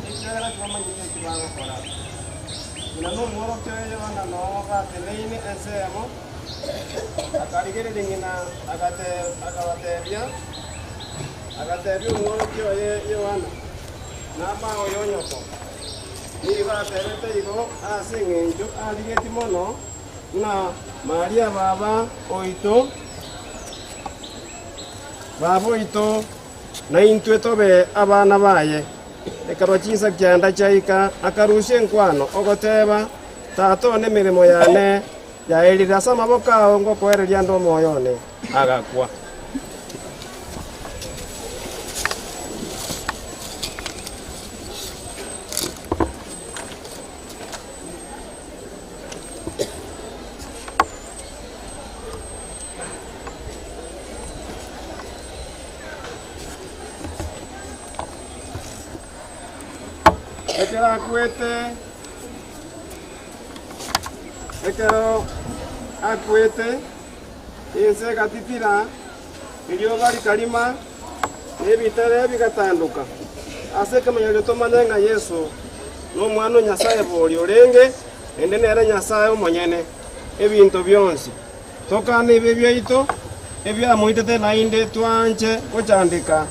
Ekiagera tibamanyeti eki bagokora. Ng'ina nomworokia oye Yohana noo bateneine ensemo, akarigereria ng'ina akabatebia, agatebia omworokia oye Yohana, Naba oyo nyoko. Nigo atebete igo ase engencho arigetie mono ng'a Maria baba oito, baba oito, naintwe tobe abana baye. Ekaba chinsa kianda chiaika, akarusia enkwano, ogoteba, Tata one, emeremo yane yaerire ase amaboko ao, ngokoereria nde omoyo one. Agakwa. Ekero akwete, ekero akwete, ense egatitira, erioba rikarima, na ebitare bigatandoka. Ase ekemanyererio tomanye ng'a Yeso n'Omwana o Nyasae bori orenge, naende nere Nyasae omonyene ebinto bionsi. Tokane ebibe biaito ebiamoitete naende twanche gochandeka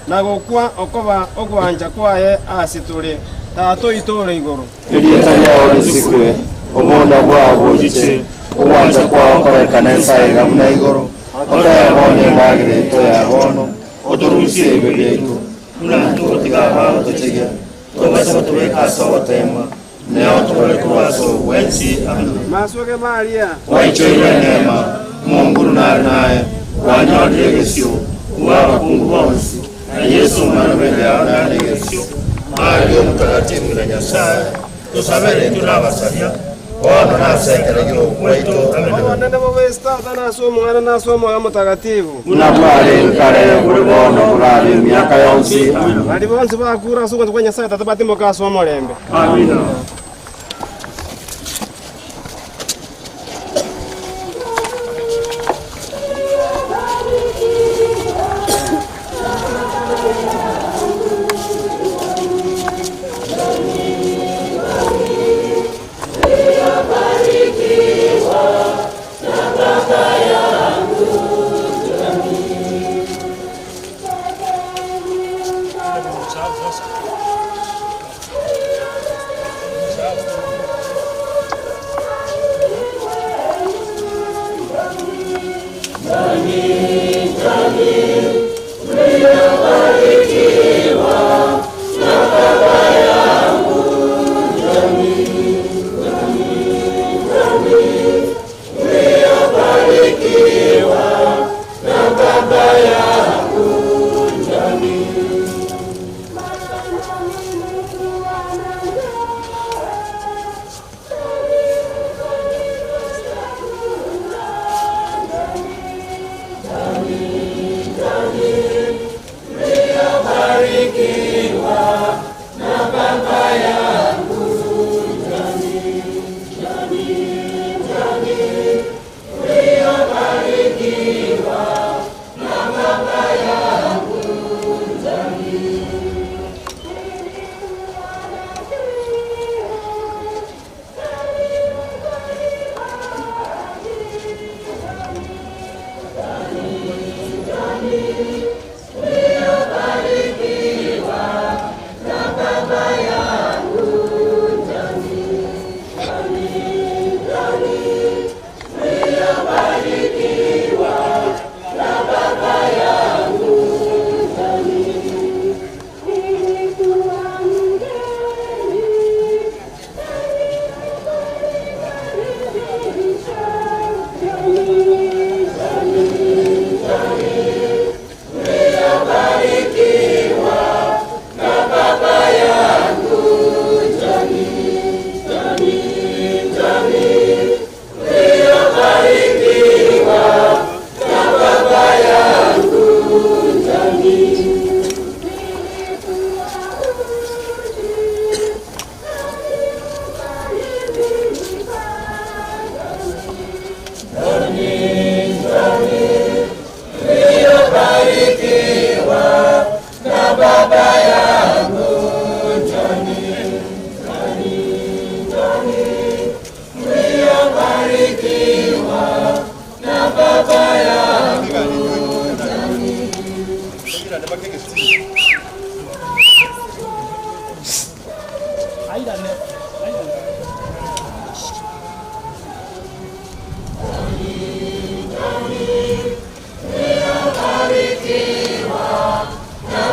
na gokwa okoba ogwancha kwaye ase tore. Tata oito ore igoro. Erieta riao risikwe, obonda bwao bochiche, ogwancha kwao korekane ense aiga buna igoro. Otoe bono endagera yaito ya bono, otorusie ebibe biaito, buna intwe gotiga abagotochegia, tobase gotobeka ase ogoteemwa, Ne otore korwa ase obwensi. Amina. Maswe Maria. Gwaichoirwe neema, Omonguru nare naye, kwanyorire egesio kobua abakungu bonsi, na Yeso omwana bw'enda yao nare egesio. Maria Omotagatifu na Nyasae, tosabere intwe nabasaria, bono na ase ekero gi'ogokwa gwaito. Amina. Obonene bobe ase Tata, na ase Omwana, na ase Omoyo Omotagatifu. Buna bwarenge kare, bore bono, borabe emiaka yonsi. Amina. Baria bonsi bakure ase ogwancha kwa Nyasae Tata batimoke ase omorembe. Amina.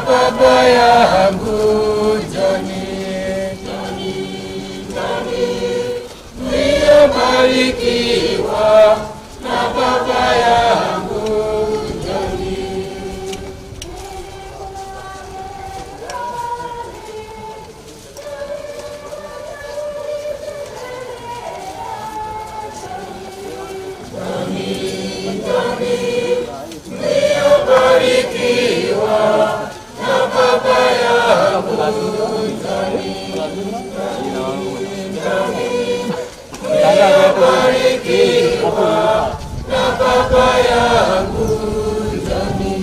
Baba yangu Joni, Joni, Joni, mliobarikiwa na Baba yangu Joni. Joni, Joni, mliobarikiwa na Baba yangu Joni, Joni, mliobarikiwa na Baba yangu Joni.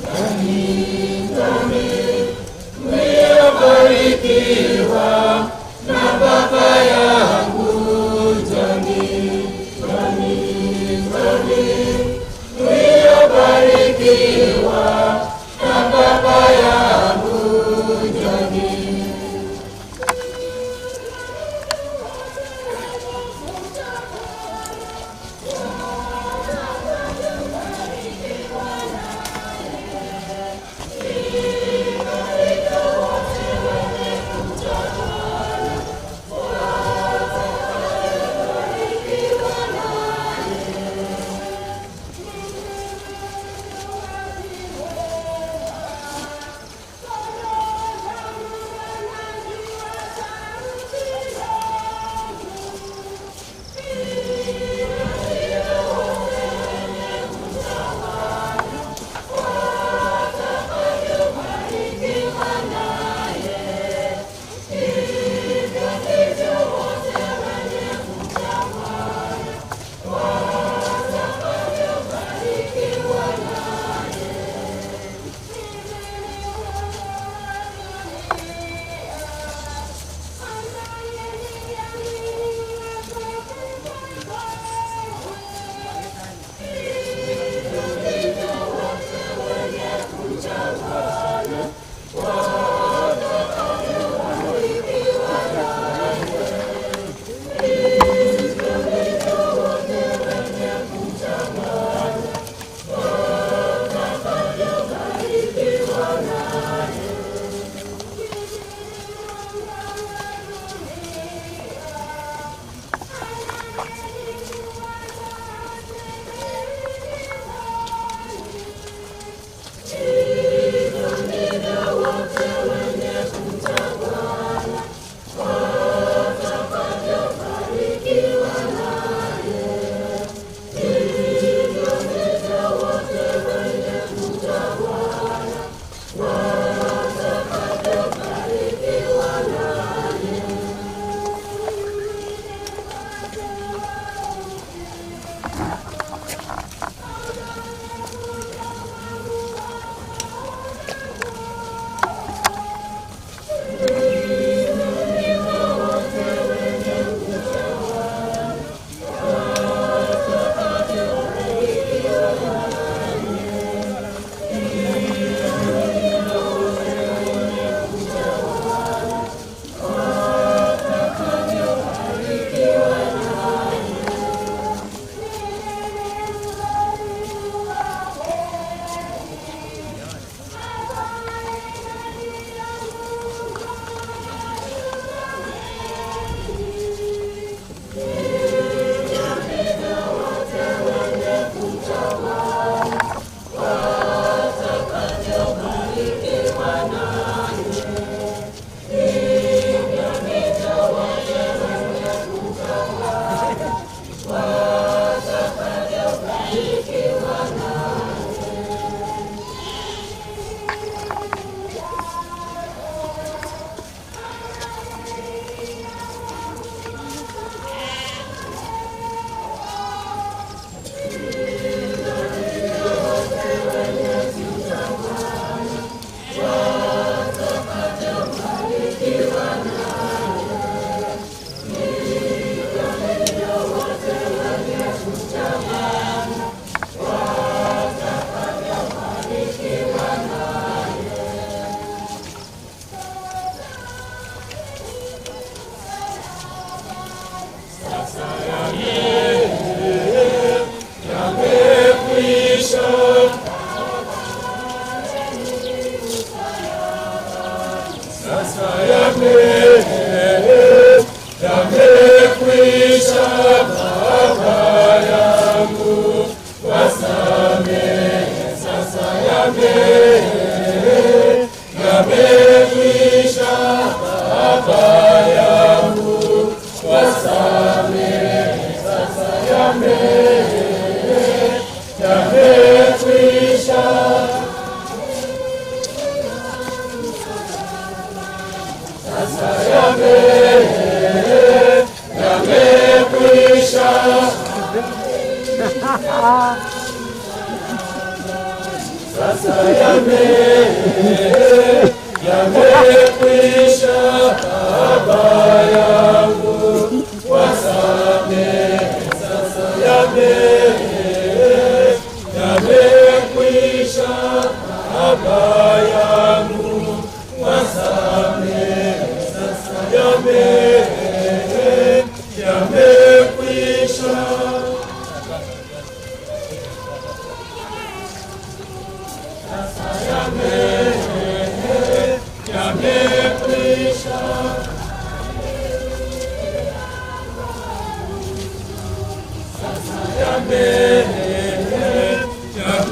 Joni, Joni, mliobarikiwa na Baba yangu Joni, Joni, Joni, mliobarikiwa na Baba yangu Joni. Yamekwisha Baba yangu, wasamehe sasa, yamekwisha. Sasa yamekwisha. Sasa yamekwisha Baba yangu, wasamehe sasa, yamekwisha Baba yangu, wasamehe sasa, yamekwisha. Sasa yamekwisha. Sasa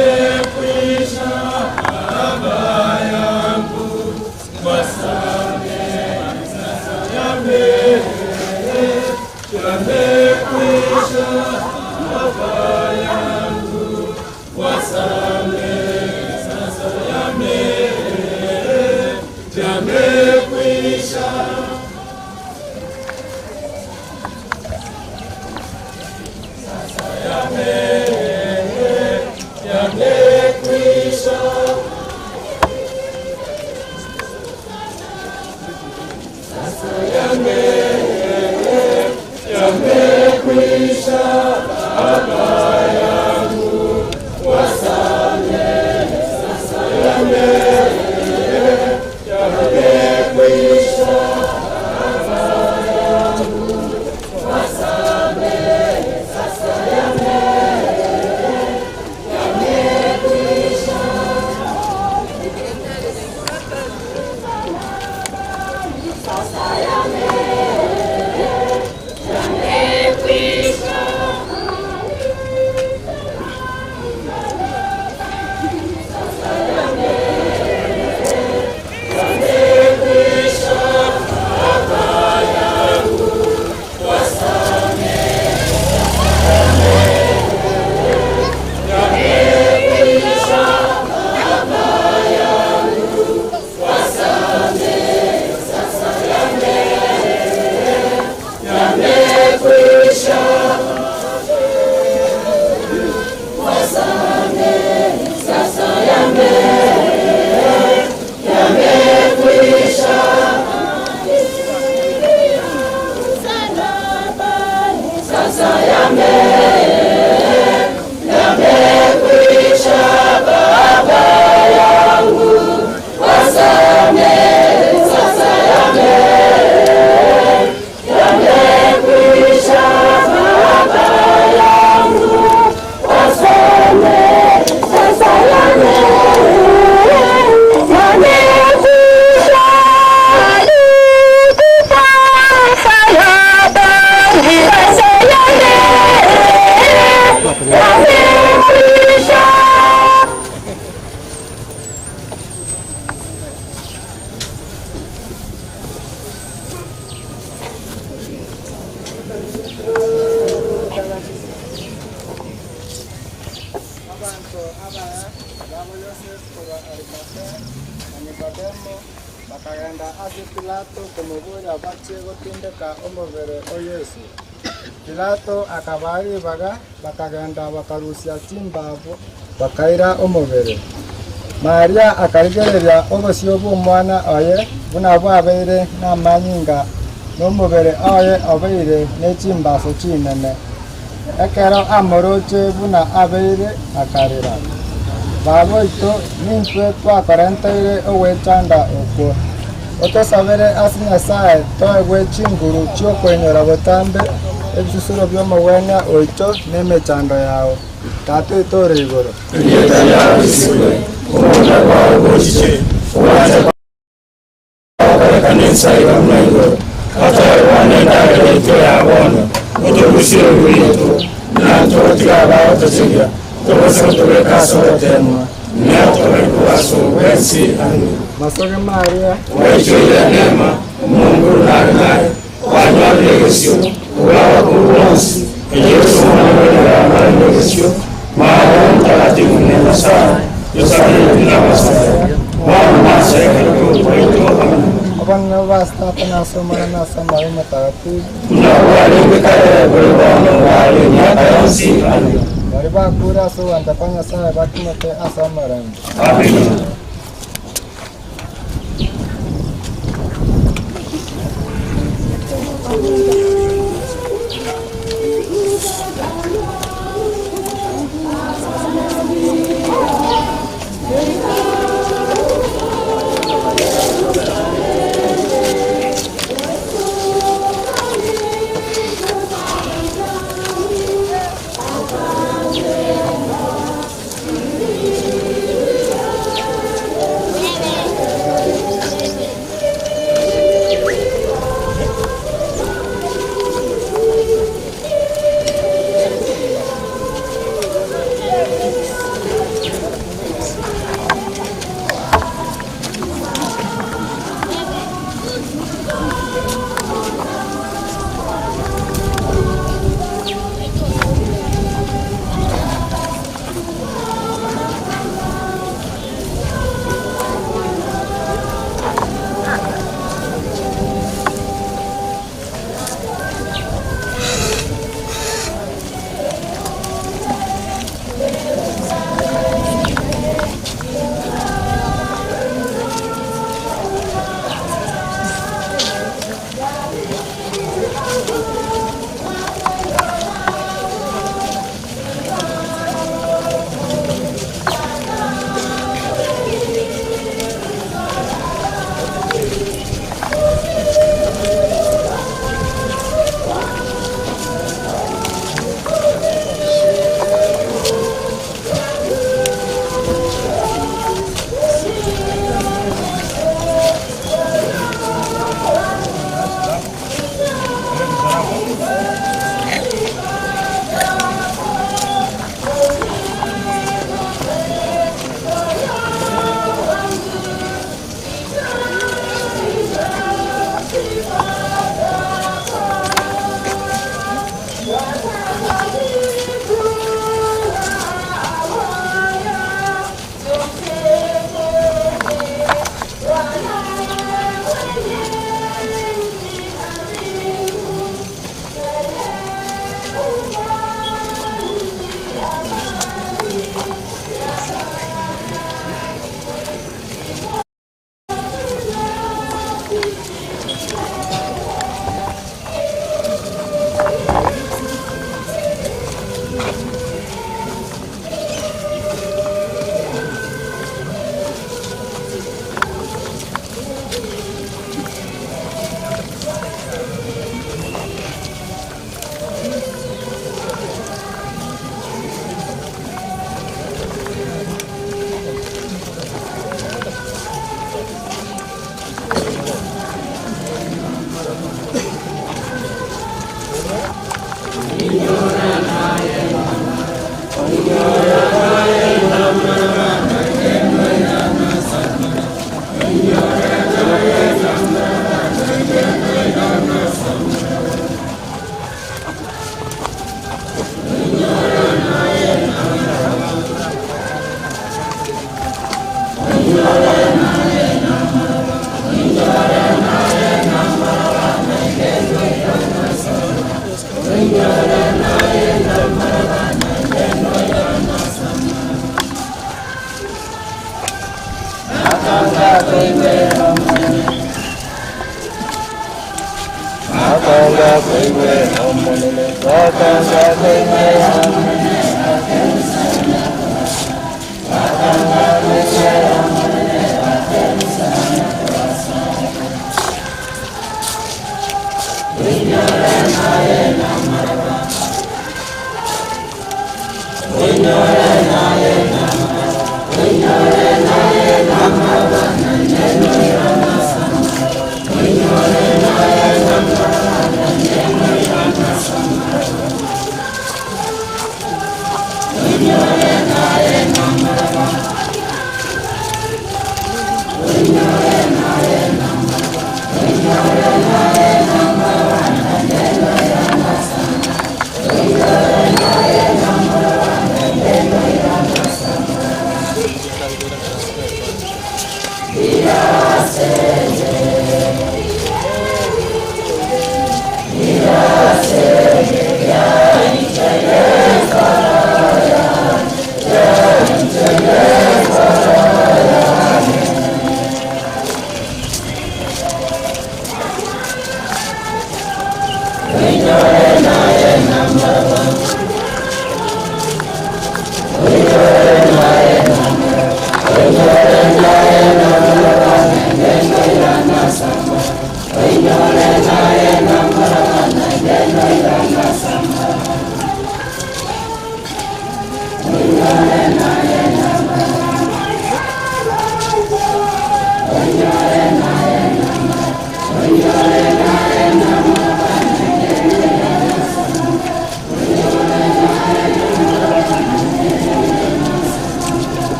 yamekwisha Baba yangu, wasamehe sasa, yamekwisha Baba yangu, wasamehe sasa, yamekwisha. Sasa yamekwisha. Sasa yamekwisha Baba yangu, wasamehe sasa, yamekwisha Baba yangu, wasamehe sasa, yamekwisha. Sasa yamekwisha. Sasa yamekwisha Baba yangu, wasamehe yamekwisha Baba yangu, wasamehe sasa, yamekwisha. Wasamehe sasa, yamekwisha. Sasa yamekwisha Baba yangu, wasamehe sasa, yamekwisha Baba yangu, wasamehe sasa, yamekwisha. Alikufa msalabani, sasa yamekwisha. Abantu abaya babo Yosef korwa Arimathea na Nikodemo bakagenda ase Pilato komobora bachie gotindeka omobere o Yesu. Pilato akabaa ribaga, bakagenda bakarusia chimbabu bakaira omobere. Maria akarigereria obosio bwa omwana oye buna bwabeire n'amanyinga n'omobere oye obeire n'echimbaso chinene. Ekero amoroche buna abeire akarera. Baba oito nintwe twakorenteire ogwechanda okwo. Otosabere ase Nyasaye toegwe chinguru chi'okwenyora botambe ebisusuro by'omogwenia oito n'emechando yao. Tata oito ore igoro. Erieta riao risikwe, omonda kwao gochiche, obwancha kwao korekane ensa iga buna igoro. Otoe endagera yaito ya bono, otorusie obuya bwaito, buna intwe togotiga abagotochegia, tobase gotobeka ase ogoteemwa. Neotowetuwasowesi Masoge Maria wechoile neema Mungu naye wanywa ulawa kuruonsi Yesu mwana maana mtakatifu neno sana Yosaye na masaya Bwana masaya kwetu amina. Abana bastata nasomana nasoma mtakatifu Na wale bwana wale miaka yonsi amina. Bari bakura so wandafanya sana bakimote asamaranga. Amina.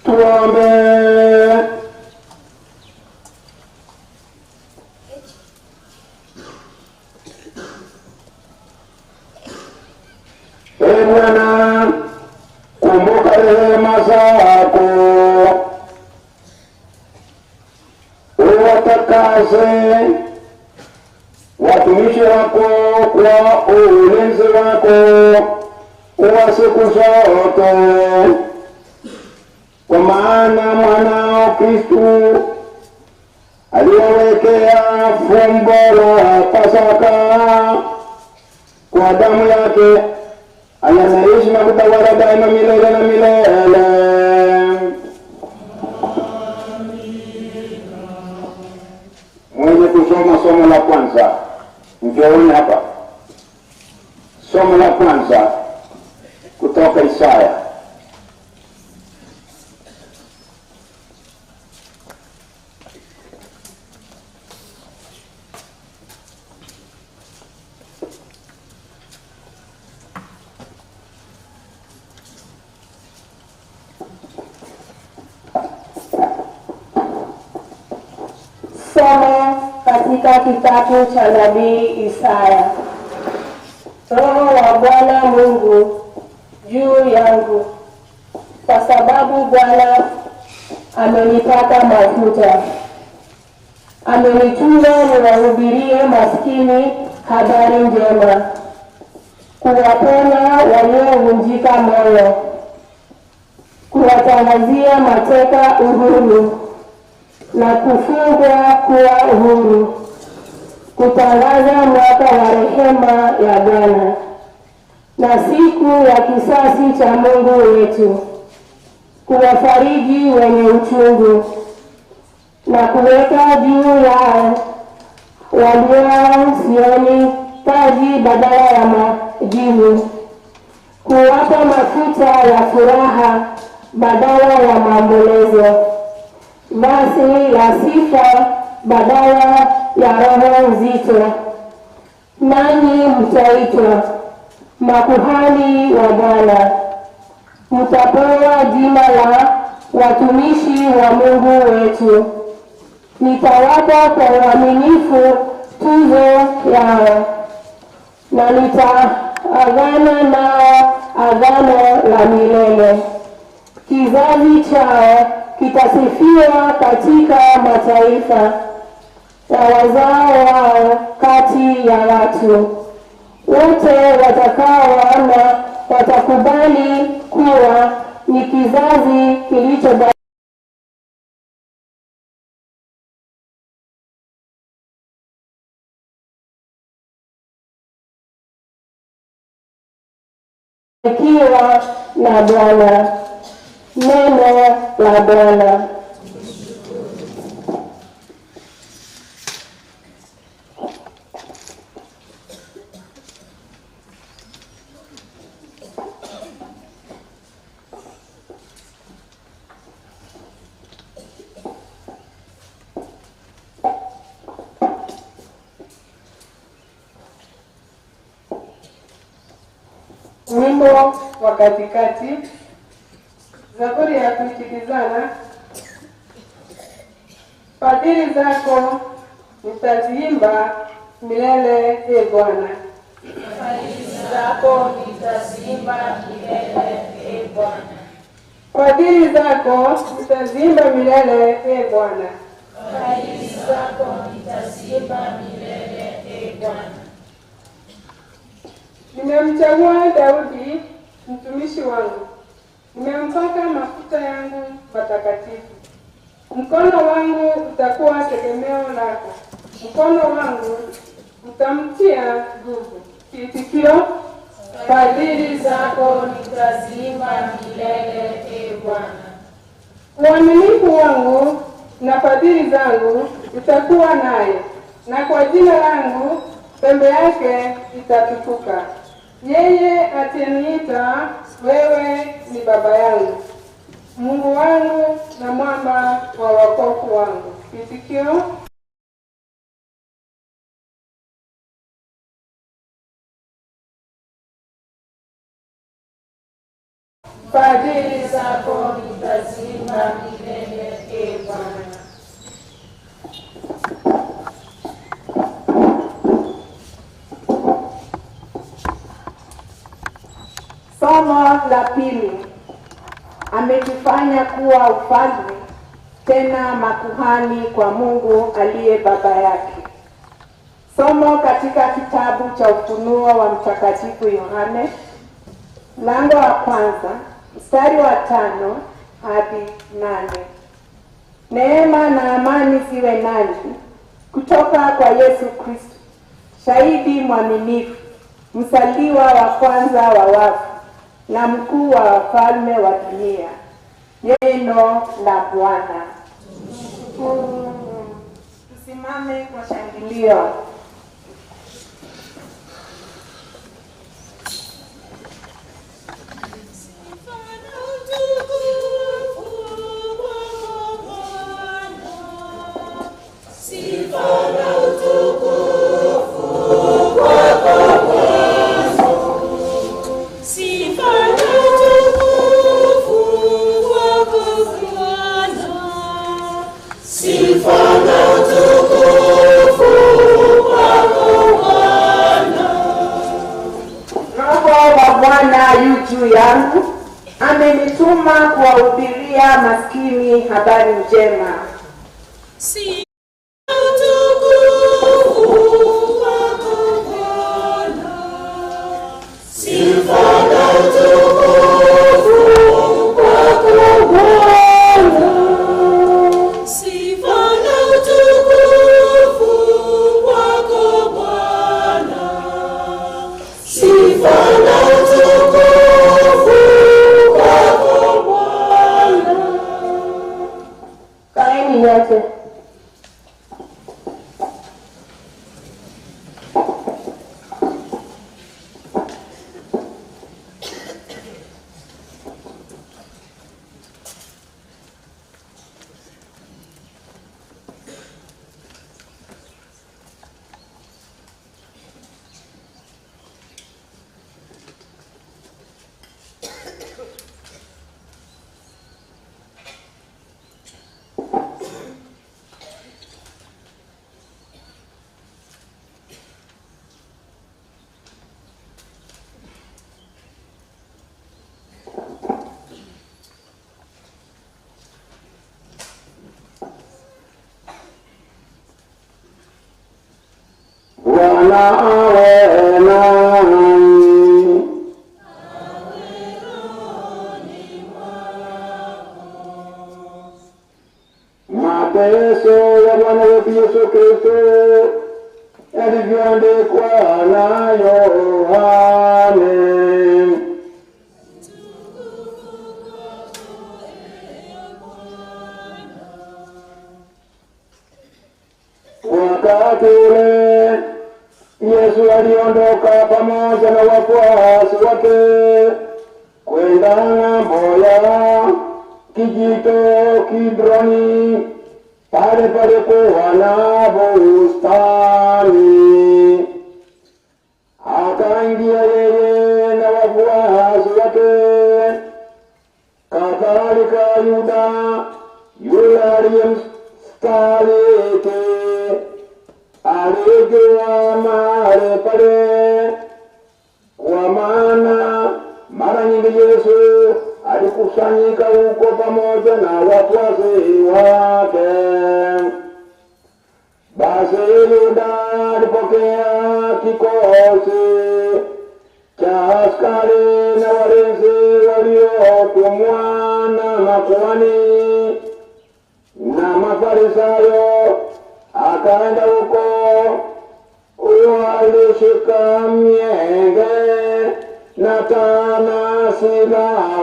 Tuombe. Ee Bwana, kumbuka rehema zako, uwatakase watumishi wako kwa ulinzi wako wa siku zote, kwa maana mwanao Kristu aliyewekea fumbo la Pasaka kwa damu yake, anaishi na kutawala daima milele na milele. Mwenye kusoma somo la kwanza, njooni hapa. Somo la kwanza kutoka Isaya. Somo katika kitabu cha nabii Isaya. Roho wa Bwana Mungu juu yangu, kwa sababu Bwana amenipaka mafuta, amenituma niwahubirie maskini habari njema, kuwaponya waliovunjika moyo, kuwatangazia mateka uhuru na kufungwa kuwa uhuru, kutangaza mwaka wa rehema ya Bwana na siku ya kisasi cha Mungu wetu, kuwafariji wenye uchungu na kuweka juu yao walio Sioni taji badala ya majivu, kuwapa mafuta ya furaha badala ya maombolezo, vazi la sifa badala ya roho nzito. Nanyi mtaitwa makuhani wa Bwana, mtapewa jina la watumishi wa Mungu wetu. Nitawapa kwa uaminifu tuzo yao, na nitaagana nao agano la milele. Kizazi chao kitasifiwa katika mataifa, na wazao wao kati ya watu. Wote watakaoona watakubali kuwa ni kizazi kilichobarikiwa na Bwana. Neno la Bwana. Wimbo wa katikati, zaburi ya kuitikizana. Fadhili zako nitaziimba milele, e Bwana. Fadhili zako nitaziimba milele, e Bwana. Fadhili zako nitaziimba milele, e Bwana. Fadhili zako nitaziimba milele, e Bwana. Nimemchagua Daudi mtumishi wangu, nimempaka mafuta yangu matakatifu. Mkono wangu utakuwa tegemeo lako, mkono wangu utamtia nguvu. Kiitikio: Fadhili zako nitaziimba milele, e Bwana. Uaminifu wangu na fadhili zangu utakuwa naye, na kwa jina langu pembe yake itatukuka. Yeye ataniita, wewe ni baba yangu, Mungu wangu na mwamba wa wokovu wangu. Kiitikio: Fadhili Fadhili zako nitaziimba milele, e Bwana. Somo la pili. Ametufanya kuwa ufalme tena makuhani kwa Mungu aliye baba yake. Somo katika kitabu cha Ufunuo wa Mtakatifu Yohane, mlango wa kwanza, mstari wa 5 hadi 8. Neema na amani ziwe nanyi kutoka kwa Yesu Kristo, shahidi mwaminifu, msaliwa wa kwanza wa wafu na mkuu wa wafalme wa dunia. Neno la Bwana. Tusimame kwa shangilio. Juu yangu amenituma kuwahubiria maskini habari njema. Bwana awe nanyi. Mateso ya Bwana wetu Yesu Kristo yalivyoandikwa na Yohane. Wakati ule Yesu aliondoka pamoja na wafuasi wake kwenda ng'ambo ya kijito Kidroni, pale palikuwa na bustani. Akaingia yeye na wafuasi wake, kadhalika Yuda yule aliyemsaliti alijua mahali pale, kwa maana mara nyingi Yesu alikusanyika huko pamoja na wafuasi wake. Basi Yuda alipokea kikosi cha askari na walinzi waliotumwa na makuhani na Mafarisayo, akaenda huko. Walishika mienge na tana silaha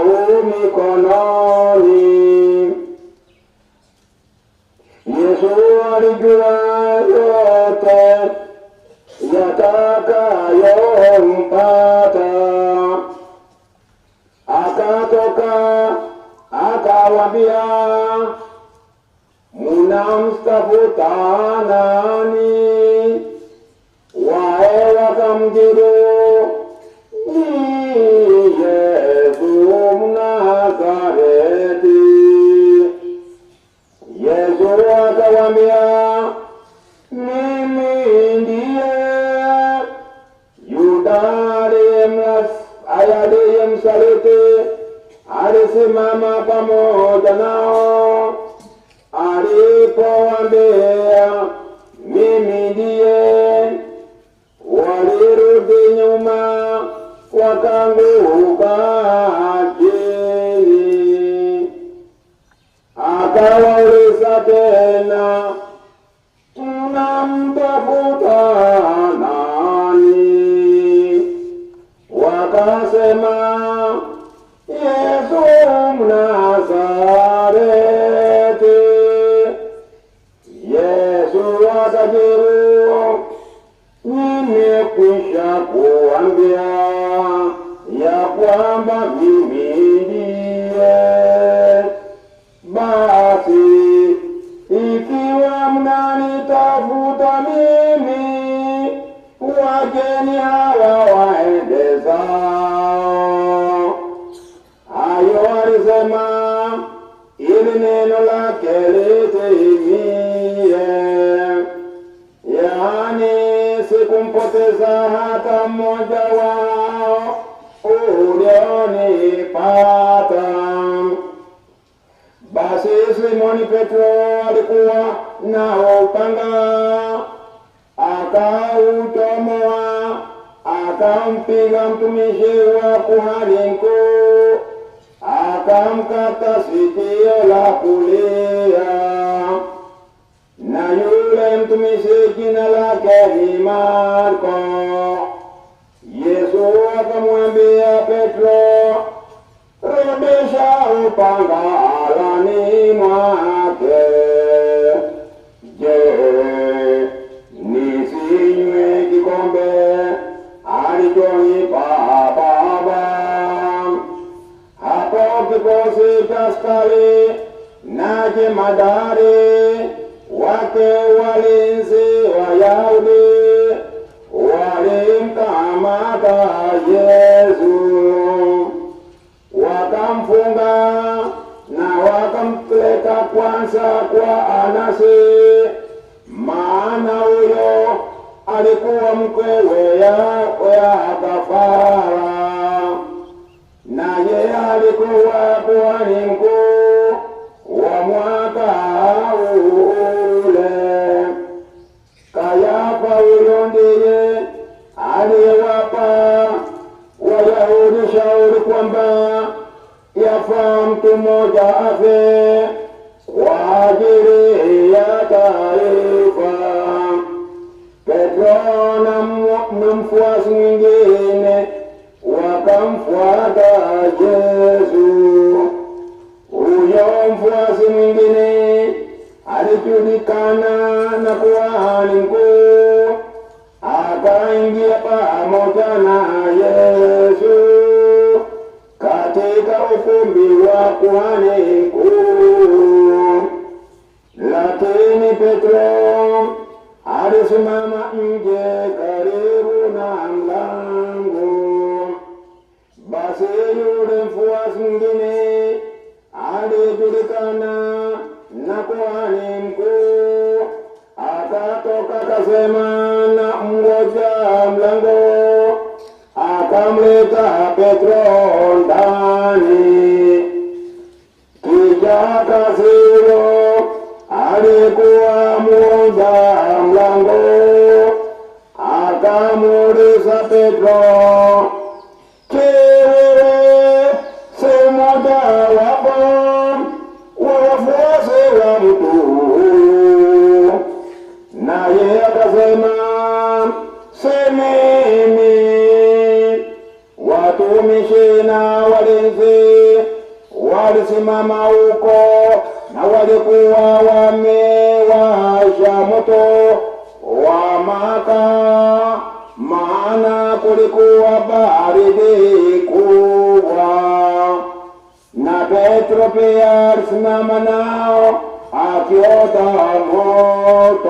mikononi. Yesu alijua yote yatakayompata, akatoka akawaambia, munamtafuta nani? Wao wakamjibu, ni Yesu Mnazareti. aliposimama pamoja nao, alipowaambia, mimi ndiye, walirudi nyuma wakaanguka chini. Akawauliza tena, mnamtafuta nani? Wakasema, Yesu Mnazareti. Yesu akajibu, nimekwisha kuambia ya kwamba mimi ndiye. Basi ikiwa mnanitafuta mimi, wacheni hawa waende zao. Hayo alisema ili neno lake litimie, yaani sikumpoteza hata mmoja wao ulionipata. Basi Simoni Petro alikuwa na upanga, akauchomoa, akampiga mtumishi wa kuhani mkuu, akamkata sikio la kulia. Na yule mtumishi jina lake ni Marko. Yesu akamwambia Petro, rudisha upanga alani mwake. Je, nisinywe kikombe alichonipa Baba? Hapo kikosi cha askari na jemadari wake walinzi Wayahudi walimkamata Yesu, wakamfunga na wakampeleka kwanza kwa Anasi, maana huyo alikuwa mkwewe ya kafara, naye alikuwa kuhani mkuu wa mwaka ule. Kayafa huyo ndiye aliyewapa Wayahudi shauri kwamba yafaa mtu mmoja afe kwa ajili ya taifa. Petro na mfuasi mwingine wakamfuata Yesu. Huyo mfuasi mwingine alijulikana na kuhani mkuu, akaingia pamoja na Yesu katika ukumbi wa kuhani mkuu. Lakini Petro alisimama nje karibu na mlango. Basi yule mfuasi mwingine alijulikana na kuhani mkuu akatoka akasema na mngoja mlango, akamleta Petro ndani. Kijakazi huyo alikuwa mmoja mlango, akamuuliza Petro, je, wewe si mmoja wapo wa wafuasi wa mtu huyu? Naye akasema, si mimi. Watumishi na walinzi walisimama huko, na walikuwa wamewasha moto wa makaa, maana kulikuwa baridi kubwa. Na Petro pia alisimama nao akiota moto.